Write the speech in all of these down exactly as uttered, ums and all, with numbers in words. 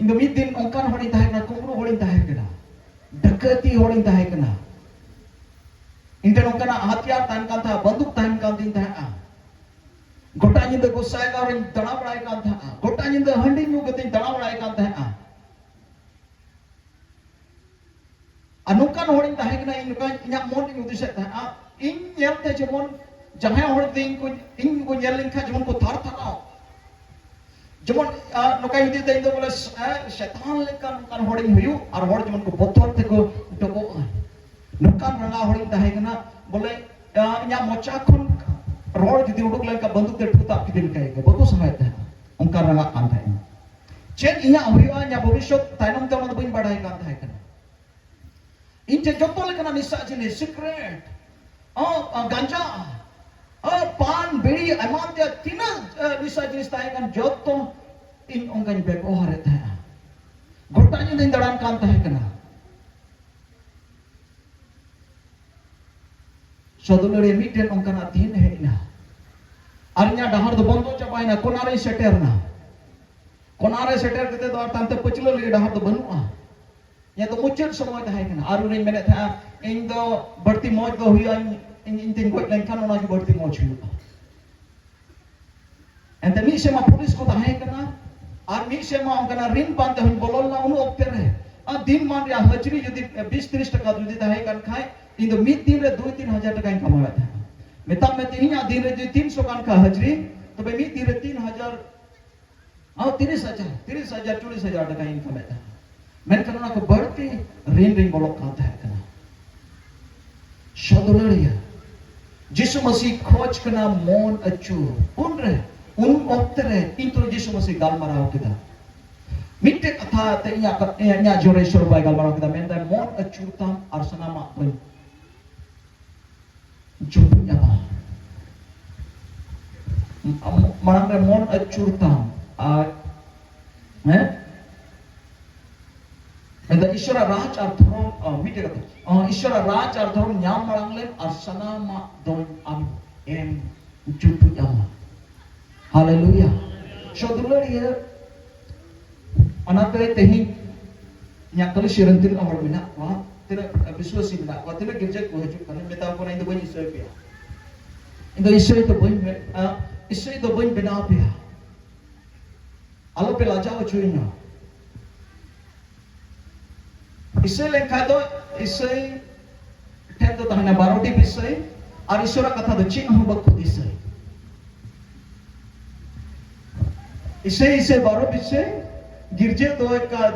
ᱤᱧ ᱫᱚ ᱢᱤᱫ ᱫᱤᱱ ᱚᱱᱠᱟᱱ ᱦᱚᱲᱤᱧ ᱛᱟᱦᱮᱸ ᱠᱟᱱᱟ, ᱠᱩᱢᱵᱽᱲᱩ ᱦᱚᱲᱤᱧ ᱛᱟᱦᱮᱸ ᱠᱟᱱᱟ, ᱰᱟᱹᱠᱟᱹᱛᱤ ᱦᱚᱲᱤᱧ ᱛᱟᱦᱮᱸ ᱠᱟᱱᱟ᱾ ᱤᱧ ᱴᱷᱮᱱ ᱚᱱᱠᱟᱱᱟᱜ ᱦᱟᱛᱤᱭᱟᱨ ᱛᱟᱦᱮᱱ ᱠᱟᱱ ᱛᱟᱦᱮᱸᱫ, ᱵᱟᱱᱫᱩᱠ ᱛᱟᱦᱮᱱ ᱠᱟᱱ ᱛᱤᱧ ᱛᱟᱦᱮᱸᱫᱼᱟ᱾ ᱜᱚᱴᱟ ᱧᱤᱫᱟᱹ ᱜᱚᱸᱥᱟᱭ ᱜᱟᱲ ᱨᱤᱧ ᱫᱟᱬᱟ ᱵᱟᱲᱟᱭ ᱠᱟᱱ ᱛᱟᱦᱮᱸᱫᱼᱟ, ᱜᱚᱴᱟ ᱧᱤᱫᱟᱹ ᱦᱟᱺᱰᱤ ᱧᱩ ᱠᱟᱛᱮᱧ ᱫᱟᱬᱟ ᱵᱟᱲᱟᱭ ᱠᱟᱱ ᱛᱟᱦᱮᱸᱫᱼᱟ᱾ ᱟᱨ ᱱᱚᱝᱠᱟᱱ ᱦᱚᱲᱤᱧ ᱛᱟᱦᱮᱸ ᱠᱟᱱᱟ, ᱤᱧ ᱱᱚᱝᱠᱟ ᱤᱧᱟᱹᱜ ᱢᱚᱱ ᱤᱧ ᱦᱩᱫᱤᱥᱮᱫ ᱛᱟᱦᱮᱸᱫᱼᱟ, ᱤᱧ ᱧᱮᱞᱛᱮ ᱡᱮᱢᱚᱱ ᱡᱟᱦᱟᱸᱭ ᱦᱚᱲ ᱡᱩᱫᱤ ᱤᱧ ᱠᱚ, ᱤᱧ ᱠᱚ ᱧᱮᱞ ᱞᱮᱱᱠᱷᱟᱱ ᱡᱮᱢᱚᱱ ᱠᱚ ᱛᱷᱟᱨ ᱛᱷᱟᱨᱟᱣ, ᱡᱮᱢᱚᱱ, ᱟ, ᱱᱚᱝᱠᱟ ᱡᱩᱫᱤ ᱤᱧ ᱫᱚ ᱵᱚᱞᱮ ᱥ-, ᱮ, ᱥᱮᱛᱟᱱ ᱞᱮᱠᱟ ᱱᱚᱝᱠᱟᱱ ᱦᱚᱲᱤᱧ ᱦᱩᱭᱩᱜ, ᱟᱨ ᱦᱚᱲ ᱡᱮᱢᱚᱱ ᱠᱚ ᱵᱚᱛᱚᱨ ᱛᱮᱠᱚ ᱰᱚᱵᱚᱜᱼᱟ, ᱱᱚᱝᱠᱟᱱ ᱨᱟᱸᱜᱟᱣ ᱦᱚᱲᱤᱧ ᱛᱟᱦᱮᱸ ᱠᱟᱱᱟ᱾ ᱵᱚᱞᱮ, ᱟ, ᱤᱧᱟᱹᱜ ᱢᱚᱪᱟ ᱠᱷᱚᱱ ᱨᱚᱲ ᱡᱩᱫᱤ ᱩᱰᱩᱠ ᱞᱮᱱᱠᱷᱟᱱ ᱵᱟᱱᱫᱩᱠ ᱛᱮ ᱴᱷᱩ ᱛᱟᱵ ᱠᱮᱫᱮ ᱞᱮᱠᱟ ᱜᱮ, ᱵᱟᱠᱚ ᱥᱟᱦᱟᱭᱮᱫ ᱛᱟᱦᱮᱸᱱᱟ᱾ ᱚᱱᱠᱟ ᱨᱟᱸᱜᱟᱜ ᱠᱟᱱ ᱛᱟᱦᱮᱸᱱᱟ᱾ ᱪᱮᱫ ᱤᱧᱟᱹᱜ ᱦᱩᱭᱩᱜᱼᱟ, ᱤᱧᱟᱹᱜ ᱵᱷᱚᱵᱤᱥᱥᱚᱛ ᱛᱟᱭᱱᱚᱢ ᱛᱮ, ᱚᱱᱟ ᱫᱚ ᱵᱟᱹᱧ ᱵᱟᱰᱟᱭ ᱠᱟᱱ ᱛᱟᱦᱮᱸ ᱠᱟᱱᱟ᱾ ᱤᱧ ᱴᱷᱮᱱ ᱡᱚᱛᱚ ᱞᱮᱠᱟᱱᱟᱜ ᱱᱤᱥᱟ ᱡᱤᱱᱤᱥ, ᱥᱤᱜᱨᱮᱴ, ᱚ, ᱚ, ᱜᱟᱸᱡᱟ, ᱚ, ᱯᱟᱱ, ᱵᱤᱲᱤ, ᱮᱢᱟᱱ ᱛᱮᱭᱟᱜ ᱛᱤᱱᱟᱹᱜ, ᱮ, ᱱᱤᱥᱟ ᱡᱤᱱᱤᱥ ᱛᱟᱦᱮᱸ ᱠᱟᱱ, ᱡᱚᱛᱚ ᱤᱧ ᱚᱱᱠᱟᱧ ᱵᱮᱵᱚᱦᱟᱨᱮᱫ ᱛᱟᱦᱮᱸᱫᱼᱟ᱾ ᱜᱚᱴᱟ ᱧᱤᱫᱟᱹᱧ ᱫᱟᱬᱟᱱ ᱠᱟᱱ ᱛᱟᱦᱮᱸ ᱠᱟᱱᱟ᱾ ᱥᱚᱫᱩᱞᱟᱹᱲᱤᱭᱟᱹ ᱢᱤᱫᱴᱮᱱ ᱚᱱᱠᱟᱱᱟᱜ ᱫᱤᱱ ᱦᱮᱡ ᱮᱱᱟ, ᱟᱨ ᱤᱧᱟᱹᱜ ᱰᱟᱦᱟᱨ ᱫᱚ ᱵᱚᱱᱫᱚ ᱪᱟᱵᱟᱭᱮᱱᱟ᱾ ᱠᱚᱱᱟ ᱨᱮᱧ ᱥᱮᱴᱮᱨ ᱮᱱᱟ᱾ ᱠᱚᱱᱟ ᱨᱮ ᱥᱮᱴᱮᱨ ᱠᱟᱛᱮ ᱫᱚ ᱟᱨ ᱛᱟᱭᱚᱢᱛᱮ ᱯᱟᱹᱪᱷᱞᱟᱹ ᱞᱟᱹᱜᱤᱫ ᱰᱟᱦᱟᱨ ᱫᱚ ᱵᱟᱹᱱᱩᱜᱼᱟ᱾ ᱤᱧᱟᱹᱜ ᱫᱚ ᱢᱩᱪᱟᱹᱫ ᱥᱚᱢᱚᱭ ᱛᱟᱦᱮᱸ ᱠᱟᱱᱟ, ᱟᱨ ᱩᱱᱤᱧ ᱢᱮᱱᱮᱫ ᱛᱟᱦᱮᱸᱫᱼᱟ, ᱤᱧ ᱫᱚ ᱵᱟᱹᱲᱛᱤ ᱢᱚᱡᱽ ᱫᱚ ᱦᱩᱭᱩᱜᱼᱟ, ᱤᱧ, ᱤᱧ, ᱤᱧ ᱛᱮᱧ ᱜᱚᱡ ᱞᱮᱱᱠᱷᱟᱱ ᱚᱱᱟ ᱜᱮ ᱵᱟᱹᱲᱛᱤ ᱢᱚᱡᱽ ᱦᱩᱭᱩᱜᱼᱟ᱾ ᱮᱱᱛᱮ ᱢᱤᱫ ᱥᱮᱨᱢᱟ ᱯᱩᱞᱤᱥ ᱠᱚ ᱛᱟᱦᱮᱸ ᱠᱟᱱᱟ, ᱟᱨ ᱢᱤᱫ ᱥᱮᱨᱢᱟ ᱚᱱᱠᱟᱱᱟᱜ ᱨᱤᱱ ᱵᱟᱸᱫᱮ ᱦᱚᱸᱧ ᱵᱚᱞᱚ ᱞᱮᱱᱟ᱾ ᱩᱱ ᱚᱠᱛᱮ ᱨᱮ ᱟᱨ ᱫᱤᱱ ᱢᱟᱱ ᱨᱮᱭᱟᱜ ᱦᱟᱹᱡᱨᱤ ᱡᱩᱫᱤ ᱵᱤᱥ ᱛᱤᱨᱤᱥ ᱴᱟᱠᱟ ᱡᱩᱫᱤ ᱛᱟᱦᱮᱸ ᱠᱟᱱ ᱠᱷᱟᱡ, ᱤᱧ ᱫᱚ ᱢᱤᱫ ᱫᱤᱱ ᱨᱮ ᱫᱩᱭ ᱛᱤᱱ ᱦᱟᱡᱟᱨ ᱴᱟᱠᱟᱧ ᱠᱟᱢᱟᱣᱮᱫ ᱛᱟᱦᱮᱸᱱᱟ᱾ ᱢᱮᱛᱟᱜ ᱢᱮ, ᱛᱮᱦᱮᱧᱟᱜ ᱫᱤᱱ ᱨᱮ ᱡᱩᱫᱤ ᱛᱤᱱᱥᱚ ᱜᱟᱱ ᱠᱷᱟᱡ ᱦᱟᱹᱡᱨᱤ, ᱛᱚᱵᱮ ᱢᱤᱫ ᱫᱤᱱ ᱨᱮ ᱛᱤᱱ ᱦᱟᱡᱟᱨ, ᱟᱨ ᱛᱤᱨᱤᱥ ᱦᱟᱡᱟᱨ, ᱛᱤᱨᱤᱥ ᱦᱟᱡᱟᱨ, ᱪᱚᱞᱞᱤᱥ ᱦᱟᱡᱟᱨ ᱴᱟᱠᱟᱧ ᱤᱱᱠᱟᱢᱮᱫ ᱛᱟᱦᱮᱸᱱᱟ᱾ ᱢᱮᱱᱠᱷᱟᱱ ᱚᱱᱟ ᱠᱚ ᱵᱟᱹᱲᱛᱤ ᱨᱤᱱ ᱨᱤᱧ ᱵᱚᱞᱚᱜ ᱠᱟᱱ ᱛᱟᱦᱮᱸ ᱠᱟᱱᱟ᱾ ᱥᱚᱫᱩᱞᱟᱹᱲᱤᱭᱟᱹ, ᱡᱤᱥᱩ ᱢᱟᱹᱥᱤ ᱠᱷᱚᱡ ᱠᱟᱱᱟ ᱢᱚᱱ ᱟᱹᱪᱩᱨ᱾ ᱩᱱᱨᱮ, ᱩᱱ ᱚᱠᱛᱮ ᱨᱮ ᱤᱧ ᱛᱩᱞᱩᱡ ᱡᱤᱥᱩ ᱢᱟᱹᱥᱤ ᱜᱟᱞᱢᱟᱨᱟᱣ ᱠᱮᱫᱟ᱾ ᱢᱤᱫᱴᱮᱡ ᱠᱟᱛᱷᱟ ᱛᱮ ᱤᱧᱟᱹᱜ, ᱤᱧᱟᱹᱜ ᱡᱤᱭᱚᱱ ᱨᱮ ᱤᱥᱚᱨ ᱵᱟᱭ ᱜᱟᱞᱢᱟᱨᱟᱣ ᱠᱮᱫᱟ, ᱢᱮᱱᱫᱟᱭ, "ᱢᱚᱱ ᱟᱹᱪᱩᱨ ᱛᱟᱢ ᱟᱨ ᱥᱟᱱᱟᱢᱟᱜ ᱵᱟᱹᱧ ᱡᱩᱴᱩᱡ ᱟᱢᱟ᱾" ᱢᱟᱲᱟᱝ ᱨᱮ ᱢᱚᱱ ᱟᱹᱪᱩᱨ ᱛᱟᱢ ᱟᱨ, ᱦᱮᱸ? ᱢᱮᱱᱫᱟ, ᱤᱥᱚᱨᱟᱜ ᱨᱟᱡᱽ ᱟᱨ ᱫᱷᱚᱨᱚᱢ, ᱚ, ᱢᱤᱫᱴᱮᱡ ᱠᱟᱛᱷᱟ, ᱚ, ᱤᱥᱚᱨᱟᱜ ᱨᱟᱡᱽ ᱟᱨ ᱫᱷᱚᱨᱚᱢ ᱧᱟᱢ ᱢᱟᱲᱟᱝ ᱞᱮᱢ ᱟᱨ ᱥᱟᱱᱟᱢᱟᱜ ᱫᱚᱧ ᱟᱢ ᱮᱢ ᱡᱩᱴᱩᱡ ᱟᱢᱟ᱾ ᱦᱟᱞᱮᱞᱩᱭᱟ᱾ ᱥᱚ ᱫᱩᱞᱟᱹᱲᱤᱭᱟᱹ, ᱚᱱᱟᱛᱮ ᱛᱮᱦᱮᱧ ᱤᱧᱟᱹᱜ ᱠᱟᱹᱞᱤᱥᱤ ᱨᱮᱱ ᱛᱤᱱᱟᱹᱜ ᱦᱚᱲ ᱢᱮᱱᱟᱜ ᱠᱚᱣᱟ, ᱛᱤᱱᱟᱹᱜ ᱵᱤᱥᱣᱟᱹᱥᱤ ᱢᱮᱱᱟᱜ ᱠᱚᱣᱟ, ᱛᱤᱱᱟᱹᱜ ᱜᱤᱨᱡᱟᱹ ᱠᱚ ᱦᱤᱡᱩᱜ ᱠᱟᱱᱟ, ᱢᱮᱛᱟ ᱠᱚ ᱠᱟᱱᱟ, "ᱤᱧ ᱫᱚ ᱵᱟᱹᱧ ᱤᱥᱟᱹᱭ ᱯᱮᱭᱟ, ᱤᱧ ᱫᱚ ᱤᱥᱟᱹᱭ ᱫᱚ ᱵᱟᱹᱧ ᱢᱮ-, ᱟ, ᱤᱥᱟᱹᱭ ᱫᱚ ᱵᱟᱹᱧ ᱵᱮᱱᱟᱣ ᱯᱮᱭᱟ, ᱟᱞᱚᱯᱮ ᱞᱟᱡᱟᱣ ᱦᱚᱪᱚᱭᱤᱧᱟ᱾" ᱤᱥᱟᱹᱭ ᱞᱮᱱᱠᱷᱟᱱ ᱫᱚ ᱤᱥᱟᱹᱭ ᱴᱷᱮᱱ ᱫᱚ ᱛᱟᱦᱮᱱᱟ ᱵᱟᱨᱚᱴᱤ ᱵᱤᱥᱟᱹᱭ, ᱟᱨ ᱤᱥᱚᱨᱟᱜ ᱠᱟᱛᱷᱟ ᱫᱚ ᱪᱮᱫ ᱦᱚᱸ ᱵᱟᱠᱚ ᱫᱤᱥᱟᱹᱭ᱾ ᱤᱥᱟᱹᱭ, ᱤᱥᱟᱹᱭ, ᱵᱟᱨᱚ ᱵᱤᱥᱟᱹᱭ, ᱜᱤᱨᱡᱟᱹ ᱫᱚ ᱮᱠᱟ-,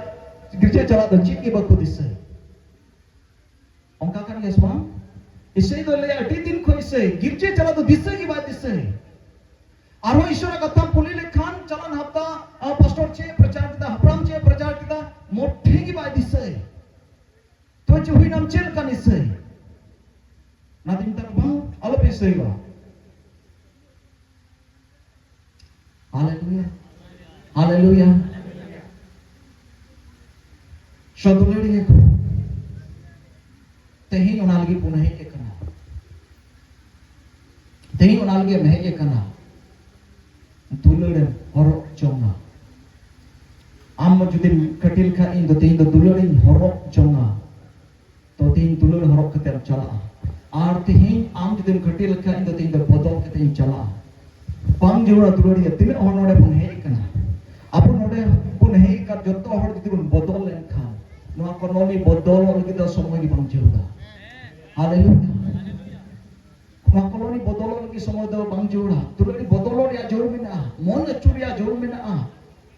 ᱜᱤᱨᱡᱟᱹ ᱪᱟᱞᱟᱜ ᱫᱚ ᱪᱮᱫ ᱜᱮ ᱵᱟᱠᱚ ᱫᱤᱥᱟᱹᱭ᱾ ᱚᱱᱠᱟ ᱠᱟᱱ ᱜᱮᱭᱟ ᱥᱮ ᱵᱟᱝ? ᱤᱥᱟᱹᱭ ᱫᱚ ᱞᱟᱹᱭᱟ, ᱟᱹᱰᱤ ᱫᱤᱱ ᱠᱷᱚᱱ ᱤᱥᱟᱹᱭ, ᱜᱤᱨᱡᱟᱹ ᱪᱟᱞᱟᱜ ᱫᱚ ᱫᱤᱥᱟᱹ ᱜᱮ ᱵᱟᱭ ᱫᱤᱥᱟᱹᱭ᱾ ᱟᱨᱦᱚᱸ ᱤᱥᱚᱨᱟᱜ ᱠᱟᱛᱷᱟᱢ ᱠᱩᱞᱤ ᱞᱮᱠᱷᱟᱱ, ᱪᱟᱞᱟᱱ ᱦᱟᱯᱛᱟ, ᱟ, ᱯᱟᱥᱴᱚᱨ ᱪᱮᱫ ᱮ ᱯᱨᱚᱪᱟᱨ ᱠᱮᱫᱟ, ᱦᱟᱯᱲᱟᱢ ᱪᱮᱫ ᱮ ᱯᱨᱚᱪᱟᱨ ᱠᱮᱫᱟ, ᱢᱚᱴᱷᱮ ᱜᱮ ᱵᱟᱭ ᱫᱤᱥᱟᱹᱭ᱾ ᱛᱚ ᱪᱮᱫ ᱦᱩᱭᱱᱟᱢ, ᱪᱮᱫ ᱞᱮᱠᱟᱱ ᱤᱥᱟᱹᱭ? ᱚᱱᱟᱛᱮᱧ ᱢᱮᱛᱟ ᱠᱚᱣᱟ, ᱵᱟᱝ, ᱟᱞᱚᱯᱮ ᱤᱥᱟᱹᱭᱚᱜᱼᱟ᱾ ᱦᱟᱞᱮᱞᱩᱭᱟ, ᱦᱟᱞᱮᱞᱩᱭᱟ᱾ ᱥᱚ ᱫᱩᱞᱟᱹᱲᱤᱭᱟᱹ ᱠᱚ, ᱛᱮᱦᱮᱧ ᱚᱱᱟ ᱞᱟᱹᱜᱤᱫ ᱵᱚᱱ ᱦᱮᱡ ᱟᱠᱟᱱᱟ᱾ ᱛᱮᱦᱮᱧ ᱚᱱᱟ ᱞᱟᱹᱜᱤᱫ ᱮᱢ ᱦᱮᱡ ᱟᱠᱟᱱᱟ᱾ ᱫᱩᱞᱟᱹᱲᱮᱢ ᱦᱚᱨᱚᱜ ᱡᱚᱝᱟ᱾ ᱟᱢ ᱡᱩᱫᱤᱢ ᱠᱟᱹᱴᱤ ᱞᱮᱠᱷᱟᱱ, ᱤᱧ ᱫᱚ ᱛᱮᱦᱮᱧ ᱫᱚ ᱫᱩᱞᱟᱹᱲᱤᱧ ᱦᱚᱨᱚᱜ ᱡᱚᱝᱟ᱾ ᱛᱚ ᱛᱮᱦᱮᱧ ᱫᱩᱞᱟᱹᱲ ᱦᱚᱨᱚᱜ ᱠᱟᱛᱮ ᱮᱢ ᱪᱟᱞᱟᱜᱼᱟ᱾ ᱟᱨ ᱛᱮᱦᱮᱧ ᱟᱢ ᱡᱩᱫᱤᱢ ᱠᱟᱹᱴᱤ ᱞᱮᱠᱷᱟᱱ, ᱤᱧ ᱫᱚ ᱛᱮᱦᱮᱧ ᱫᱚ ᱵᱚᱫᱚᱞ ᱠᱟᱛᱮ ᱤᱧ ᱪᱟᱞᱟᱜᱼᱟ᱾ ᱵᱟᱝ ᱡᱟᱹᱨᱩᱲᱟ ᱫᱩᱞᱟᱹᱲᱤᱭᱟᱹ, ᱛᱤᱱᱟᱹᱜ ᱦᱚᱲ ᱱᱚᱰᱮ ᱵᱚᱱ ᱦᱮᱡ ᱟᱠᱟᱱᱟ᱾ ᱟᱵᱚ ᱱᱚᱰᱮ ᱵᱚᱱ ᱦᱮᱡ ᱟᱠᱟᱱ ᱡᱚᱛᱚ ᱦᱚᱲ ᱡᱩᱫᱤ ᱵᱚᱱ ᱵᱚᱫᱚᱞ ᱞᱮᱱᱠᱷᱟᱱ, ᱱᱚᱣᱟ ᱠᱚᱞᱚᱱᱤ ᱵᱚᱫᱚᱞᱚᱜ ᱞᱟᱹᱜᱤᱫ ᱫᱚ ᱥᱚᱢᱚᱭ ᱜᱮ ᱵᱟᱝ ᱡᱟᱹᱨᱩᱲᱟ᱾ ᱦᱟᱞᱮᱞᱩᱭᱟ᱾ ᱱᱚᱣᱟ ᱠᱚᱞᱚᱱᱤ ᱵᱚᱫᱚᱞᱚᱜ ᱞᱟᱹᱜᱤᱫ ᱥᱚᱢᱚᱭ ᱫᱚ ᱵᱟᱝ ᱡᱟᱹᱨᱩᱲᱟ᱾ ᱫᱩᱞᱟᱹᱲᱤ ᱵᱚᱫᱚᱞᱚᱜ ᱨᱮᱭᱟᱜ ᱡᱟᱹᱨᱩᱲ ᱢᱮᱱᱟᱜᱼᱟ᱾ ᱢᱚᱱ ᱟᱹᱪᱩᱨ ᱨᱮᱭᱟᱜ ᱡᱟᱹᱨᱩᱲ ᱢᱮᱱᱟᱜᱼᱟ᱾